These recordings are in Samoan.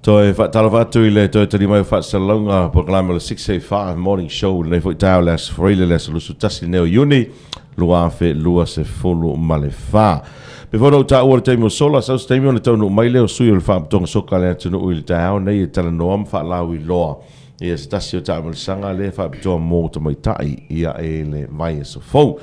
Toe faatalofa atu i le toe tali mai o faasalalauga polokalame o le 685 Morning Show i lenei foi taeao le Aso Faraile le aso 21 lenei o Iuni 2024. Pei foi ona ou taua i le taimi ua sola, sau se taimi ona taunuu mai lea o sui o le Faalapotopotoga Soka a le atunuu i le taeao nei e talanoa ma faalauiloa ia se tasi o taamilosaga lea e faapitoa mo tamaitai ia i le vaiaso fou.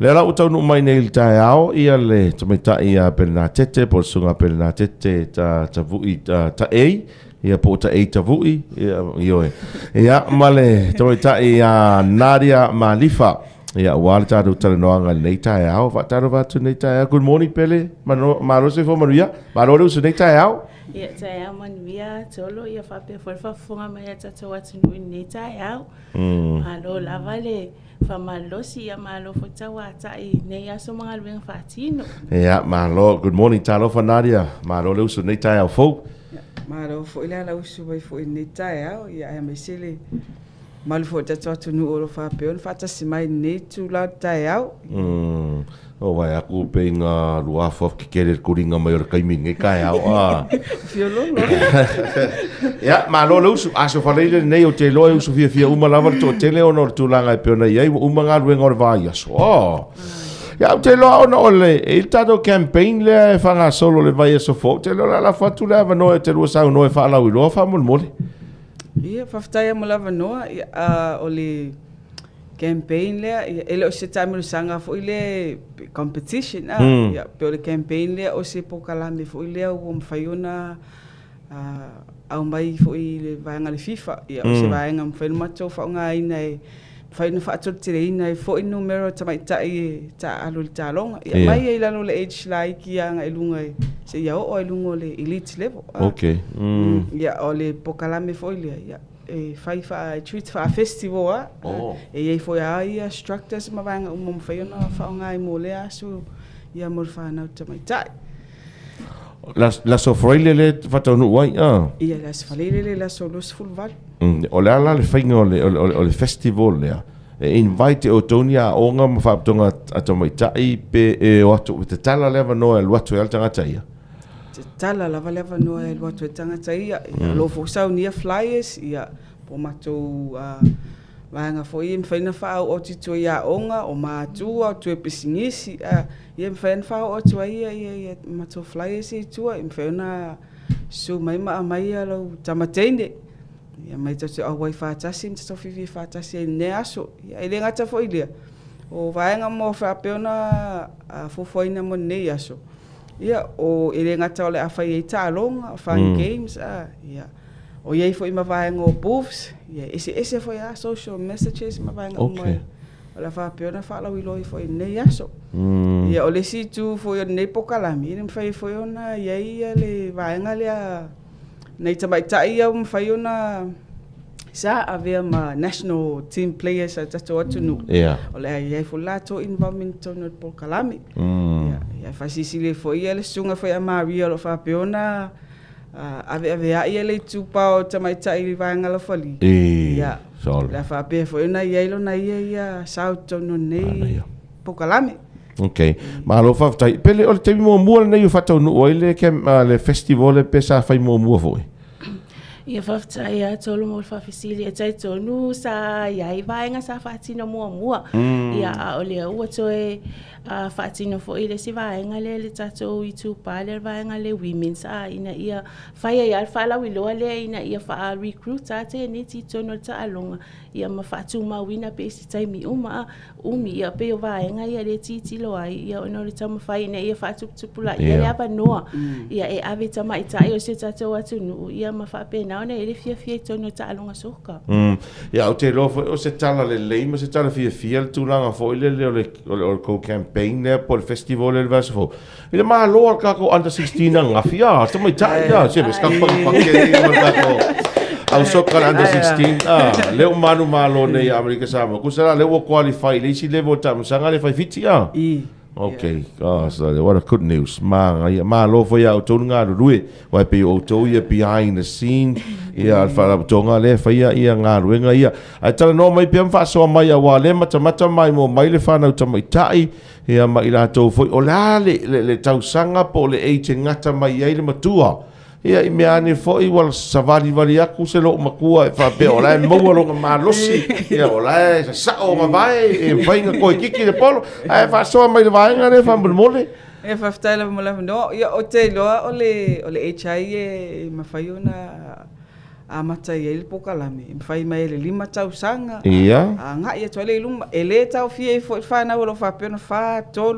Lea la ua taunuu mai nei i le taeao ia le tamaitai ia Pelenatete po o le susuga Pelenatete ta Tavui ta, Taei ia po o Taei Tavui ia ioe. Ia ma le tamaitai ia Nadia Malifa ia ua le tatou talanoaga i lenei taeao. Faatalofa atu lenei taeao. Good morning Pele. Mano, malo se fo manuia. Malo le uso nei taeao. Ia taeao manuia Tolo, ia faapea foi le faafofoga mai a tatou atunuu i lenei taeao. Malo lava le faamalosi, ia malo foi tauatai i lenei aso ma galuega faatino. Ia, malo. Good morning, talofa Nadia. Malo le uso i lenei taeao fou. Malo foi le ala usu mai foi i lenei taeao, ia aemaise le mamalu foi o le tatou atunuu o lo o faapea ona faatasi mai i lenei itula o le taeao. O vaai atu pei na lua afuafu tetele le tuliga mai o le taimi i lenei taeao a. Fiololo. Ia, malo le usu. Aso Faraile lenei ou te iloa e usu fiafia uma lava le toatele ona o le tulaga e pei ona i ai ua uma galuega o le vaiaso. Oh. Ia, ou te iloa ona o le, e i le tatou campaign lea e faagasolo i le vaiaso fou, ou te iloa o le a lafo atu le avanoa e te lua saunoa e faalauiloa faamolemole. Ia, faafetai lava mo le avanoa. Ia, o le campaign lea, ia, e le o se taamilosaga foi lea competition, a, ia, pei o le campaign lea o se polokalame foi lea ua mafai ona aumai foi i le vaega a le FIFA. Ia, o se vaega e mafai ona matou faaaogaina e mafai ona faatoleteleina ai foi numera o tamaitai e taaalo i le taaloga. Ia, mai ai i lalo o le age laiti agai i luga seia oo lava i luga o le elite level. Okay. Ia, o le polokalame foi lea, ia, e fai faa, e treat faa festival lava. Oh. E i ai foi lava ia structures ma vaega uma e mafai ona faaaoga ai mo lea aso, ia mo le fanau tamaitai. Le Aso Faraile lea e faataunuu ai, a? Ia, le Aso Faraile lea, le aso 28. O le a la le faiga o le, o le, o le festival lea? E invite e outou ni aoga ma faalapotopotoga a tamaitai pe e o atu, e tatala le avanoa e alu atu ai lava le tagata ia? Tatala lava le avanoa e alu atu ai le tagata ia. Ia, o lo o foi saunia flyers, ia, po o matou vaega foi ia e mafai ona faaoo atu i tua i aoga, o matua, o tua i pisinisi, a, ia e mafai ona faaoo atu ai ia matou flyers ia i tua, e mafai ona susu mai ma aumai lou tama teine, ia mai tatou te auai faatasi ma tatou fiafia faatasi ai i lenei aso. Ia, e le gata foi i lea, o vaega uma faapea ona fuafuaina mo lenei aso, Ia, o, e le gata o le a fai ai taaloga, fun games, a, ia, o i ai foi ma vaega o booths, ia, e eseese foi lava social messages ma vaega uma Okay. o le a faapea ona faalauiloa ifo i lenei aso. Ia, o le isi itu foi o lenei polokalame, e mafai foi ona i ai ia le vaega lea nai tamaitai ia ua mafai ona sa avea ma national team players a le tatou atunuu. Ia. O le a i ai foi le latou involvement i totonu o le polokalame. Ia, ia faasilasila ai foi le susuga foi a Maria o lo o faapea ona aveaveai le itupa o tamaitai i le vaega laufali. Ia, Sole. o le a faapea foi ona i ai lona ia ia sao i totonu o lenei polokalame. Ok. Malo faafetai. Pele, o le taimi muamua lenei ua faataunuu ai le, le festival le pe sa fai muamua foi? Ia faafetai a Tolu mo le faafesili. E talitonu sa i ai vaega sa faatino muamua. Ia a o lea ua toe faatino foi le isi vaega lea i le tatou itupa lea le vaega le women's a ina ia fai ai lava le faalauiloa lea ina ia faa-recruit lava teineiti i totonu o le taaloga ia ma faatumauina pea i se taimi uma a umi, ia pei o vaega ia lea e tilotilo ai, ia ona o le taumafai ina ia faatuputupulaia le avanoa, ia e ave i tamaitai o si o tatou atunuu, ia ma faapena ona i ai le fiafia i totonu o taaloga soka. Ia, ou te iloa foi o se tala lelei ma se tala fiafia le tulaga foi lele o le, o le, o le tou campaign lea po o le festival lea i le vaiaso fou. I le malo a le tatou under 16 ananafi, a, tamaitai, a, se se tatou pagepage ma le tatou au soka le under 16, a, lea ua manumalo nei i Amerika Samoa. Tusa la, lea ua qualify i le isi level o le taamilosaga lea fai Fiti, a. Okay, oh, so what a good news. Manaia, malo foi ia outou le galulue, aua e pei o outou ia behind the scene, ia le faalapotopotoga lea e faia ia galuega ia. Ae talanoa mai pea ma faasoa mai aua o lea e matamata maimoa mai le fanau tamaitai, Ia ma i latou foi, o le a le, le, le tausaga po o le age e gata mai ai le matua? Ia, i mea ane foi ua savalivali atu se lou matua e faapea o la e maua lona malosi, ia o la e sasao ona vae e mafai ona toe kiki le polo, ae faasoa mai le vaega lea faamolemole. Ia, faafetai lava mo le avanoa. Ia, ou te iloa o le, o le HI e mafai ona amata i ai le polokalame, e mafai mai e le 5 tausaga, agai atu ai lea i luma. E le taofia ai foi le fanau o lo o faapea ona 4, 3,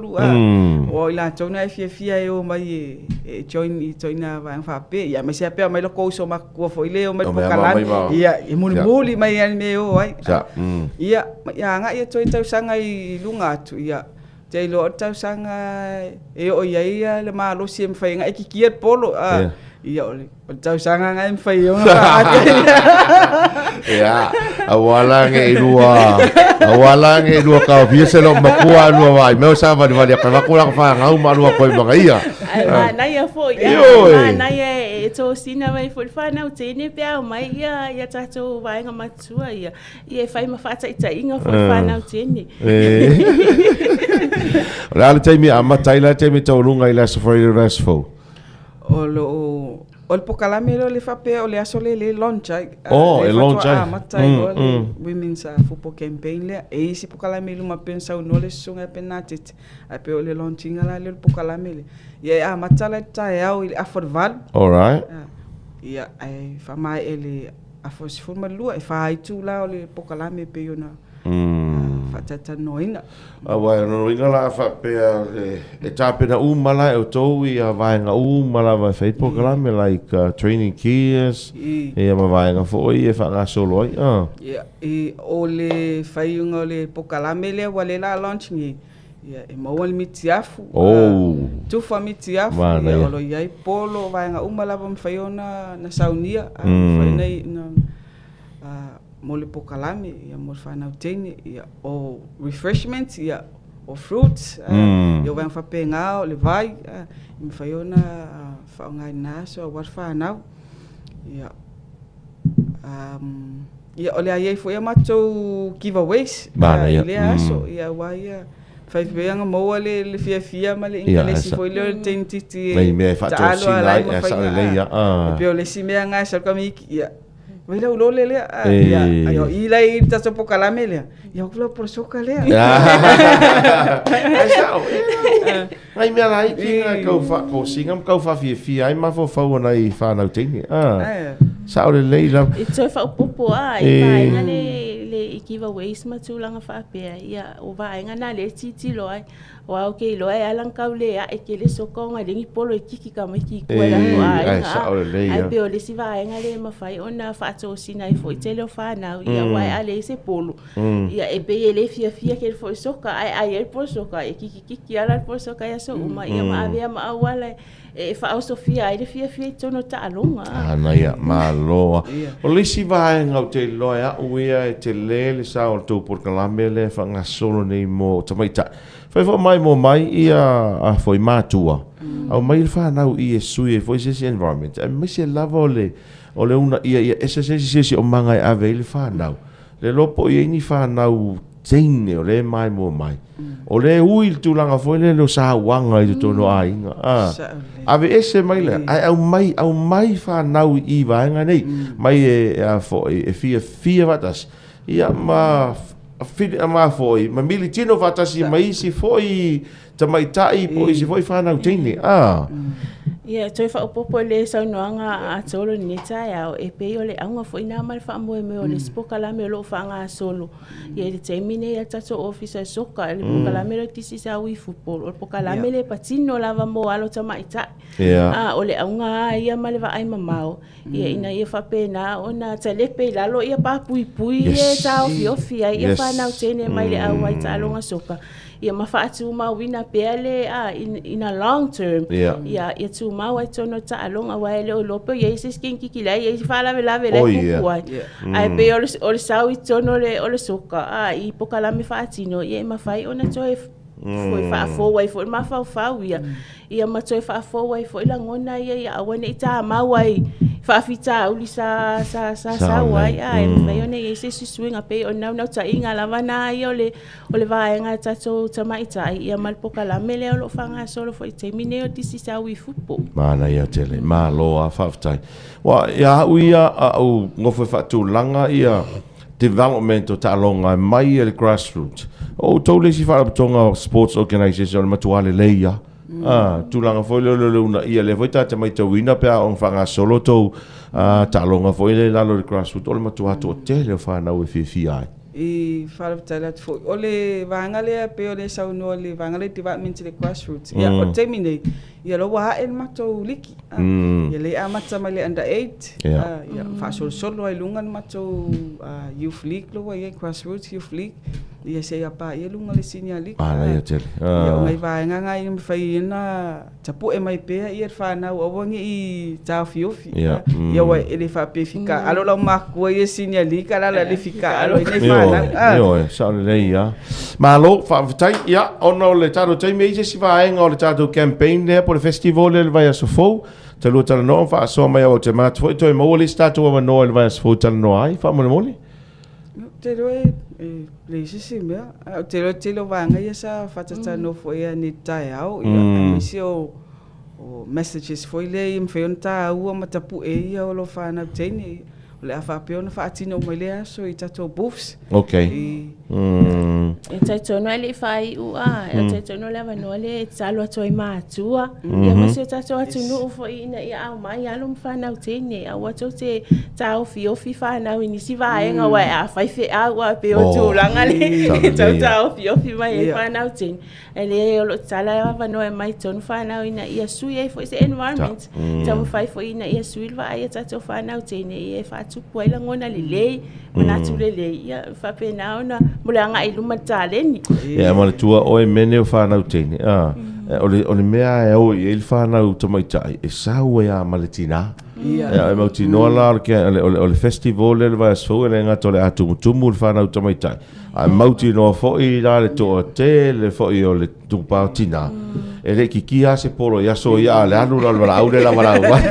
aua o i latou na e fiafia e omai e join i ituaiga vaega faapea. Ia aemaise lava pe aumai lo outou uso matutua foi lea e omai i le polokalame, ia e mulimuli mai lava i le mea e o ai. Ia, ia agai atu ai i tausaga i luga atu, ia, ou te iloa o le tausaga e oo i ai le malosi e mafai ai ona e kikia le polo, ia o le O le tausaga lena e mafai ai ona faaata. Ia, aua la ne i lua, aua la ne i lua taofia se lou matua a lua vaai mai o savalivali atu avatu lana fanau ma alu atu ai ma ia. Ae manaia foi, Ioe. manaia e tosina mai foi le fanau teine pe a omai ia ia tatou vaega matua ia, ia e fai ma faataitaiga foi le fanau teine. O le a le taimi e amata ai la le taimi e taualuga i le Aso Faraile o le Aso Fou? O lo o o le polokalame lea o le faapea o le aso lea lea e launch ai. Oh, e launch ai. Amata ai loa le Women's Football Campaign lea. E i ai isi polokalame i luma pei ona saunoa le Susuga ia Penatete, ae pei o le launch ina la lea o le polokalame lea. Ia e amata la i le taeao i le afa o le 8. Alright. Ia, ae faamaea i le afa o le 12, e 4 itula o le polokalame e pei ona faatalatalanoaina. Aua e lona uiga la a faapea e tapena uma la e outou ia vaega uma lava e fai ai polokalame like training gears ia ma vaega foi ia e faagasolo ai. Ia, o le faiga o le polokalame lea ua lea la launch nei, ia e maua le mitiafu, tufa mitiafu, ia o lo o i ai polo, vaega uma lava e mafai ona saunia, mafai ona mo le polokalame, ia mo le fanau teine, ia o refreshments, ia o fruits, ia o vaega faapena, o le vai, e mafai ona faaaoga i lena aso aua le fanau. Ia, ia o le a i ai foi a matou giveaways i lea aso, ia aua ia fai pea ona maua le fiafia ma le inkelesi foi lea o le teine e taalo ala ai ma faiga. E pei o le isi mea lena e sau i le tamaiti, ia Vai lau lole lea. Ia, ai o i lai i le tatou polokalame lea. Ia o lau polo soka lea. Ai sao. Ngai mea laiti na kau faatosina ma kau faafiafia ai mafaufau o nai fanau teine. Sao lelei lava. E toe faaopoopo lava i vaega le le i giveaways ma tulaga faapea, ia o vaega na lea e tilotilo ai. Aua ou te iloa e ala ona tau le ae tele soka ona e leai ni polo e kiki tamaiti i tua i latou aiga. Ae pei o le isi vaega lea e mafai ona faatosina ai foi tele o fanau, ia aua a leai se polo, ia e pei e le fiafia tele foi i soka, ae a i ai le polo soka, e kikikiki lava la le polo soka i aso uma, ia ma avea ma auala e faaosofia ai le fiafia i totonu o taaloga. Manaia, malo lava. O le isi vaega ou te iloa e au ia e tele le sao o le tou polokalame lea e faagasolo nei mo tamaitai. Fai foi mai mo mai ia a foi matua, aumai le fanau i e sui ai foi se isi environment, aemaise lava o le o le uunaia ia ese se isi siosiomaga e ave ai le fanau. Le iloa po o i ai ni fanau teine o lea e maimoa mai. O lea e ui i le tulaga foi lele o sauaga i totonu o aiga. Aveese mai lea, ae aumai, aumai fanau i vaega nei, mai e a foi, e fiafia faatasi. Ia ma ma foi, ma militino faatasi ma isi foi tamaitai po o isi foi fanau teine. Ia, toe faaopoopo i le saunoaga a Tolo i lenei taeao, e pei o le auga foi lena ma le faamoemoe o le isi polokalame o lo o faagasolo ia i le taimi nei a le tatou Ofisa o Soka, le polokalame lea o le This is how we football. O le polokalame lea e patino lava mo alo tamaitai. A o le auga lava ia ma le vaai mamao, ia ina ia faapena ona talepe i lalo ia papuipui e taofiofi ai ia fanau teine mai le auai taaloga soka ia ma faatumauina pea le a in a long term ia ia tumau ai totonu o taaloga aua e le o iloa pe o i ai se isi kenikiki la e i ai se faalavelave la e tupu ai ae pei o le sau i totonu o le soka a i polokalame faatino ia e mafai ona toe foi faafou ai foi le mafaufau ia, ia ma toe faafou ai foi lagona ia ia aua ne i tamau ai faafitauli sa sa sa sau ai, a e mafai ona i ai se isi suiga pei o le naunautaiga lava na ia o le o le vaega a tatou tamaitai ia ma le polokalame lea o lo o faagasolo foi i le taimi nei o This is how we football. Manaia tele. Malo a faafetai. Ua ia au ia a ou nofo e faatulaga ia development o taaloga e mai e le grassroots. O outou le isi faalapotopotoga o sports organization o le matua lelei lava. Ah, tulaga foi lea o le uunaia, lea foi ta te matauina pe a oo ina faagasolo tou taaloga foi lea i lalo i le grassroots, o le matua toatele o fanau e fiafia ai. I faalautale atu foi, o le vaega lea e pei o le saunoa i le vaega lea development i le grassroots, ia o le taimi nei, ia o la ua ae le matou liki, ia lea e amata mai le under 8, ia faasolosolo lava i luga le matou youth league lea ua i ai, grassroots youth league, ia seia paia luga le senior league. Manaia tele. Ia o nai vaega na ia mafai ona tapue mai pea ia le fanau aua ne i taofiofi. Ia aua e le faapea e fikaalo lau matua ia senior league a la le fikaalo ai nai fanau. Ioe, sao lelei lava. Malo, faafetai. Ia, ona o le tatou taimi, e i ai se isi vaega o le tatou campaign lea po o le festival lea i le vaiaso fou. Talua talanoa ma faasoa mai au ou te manatu foi toe maua le isi tatou avanoa i le vaiaso fou e talanoa ai, faamolemole. Ou te iloa e leai se isi mea. Ou te iloa tele o vaega ia sa faatatalanoa foi nei i le taeao, ia, aemaise o messages foi lea ia mafai ona taua ma tapue ia o lo fanau teine. O le a faapea ona faatino uma i lea aso i tatou booths. Okay. E talitonu e le i faaiu a, e talitonu o le avanoa lea e tatalo atu ai matua, ia ma si o tatou atunuu foi ina ia aumai alo ma fanau teine, aua tou te taofiofi fanau i nisi vaega aua e a faifeau a pei o tulaga lea e tau taofiofi mai ai fanau teine. E leai o lo o tatala le avanoa e aumai tonu fanau ina ia sui ai foi se environment, taumafai foi ina ia sui le vaai a tatou fanau teine ia e faatupu ai lagona lelei, manatu lelei, ia faapena ona mo le agai i luma le taleni. Ia manatua oe mea nei o fanau teine, a, o le mea e o i ai le fanau tamaitai, e sau ai lava ma le tinā. Ia, e mautinoa la o le festival lea i le vaiaso fou, e le gata o le a tumutumu le fanau tamaitai, ae mautinoa foi la le toatele foi o le tupa o tinā, e le i kikia lava se polo i aso ia, a o le alu la o le valaau lea la valaau ai.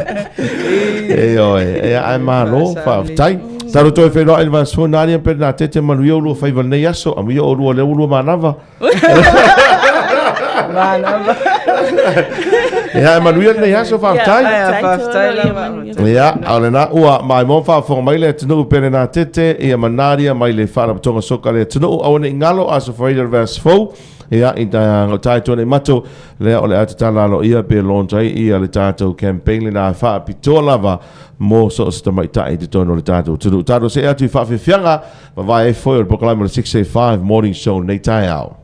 Ioe, ia ae malo, faafetai. Talu toe feiloai i le vaiaso fou, Nadia Bernadette, manuia o lua faiva i lenei aso, amuia oulua o lea ua lua manava. Manava. Ia, e manuia lenei aso, faafetai. Ia, faafetai lava. Ia, a o lena ua maimoa faafofoga mai le atunuu Perenatete, ia ma Nadia mai le Faalapotopotoga Soka le atunuu. Aua ne i galo, Aso Faraile o le vaiaso fou. Ia, i gauta e tuanai matou, lea o le a tatala aloaia pe launch ai ia le tatou campaign lena e faapitoa lava mo so o se tamaitai i totonu o le tatou atunuu. Tatou see atu i faafiafiaga, vavae ai foi o le polokalame o le 685 Morning Show nei taeao.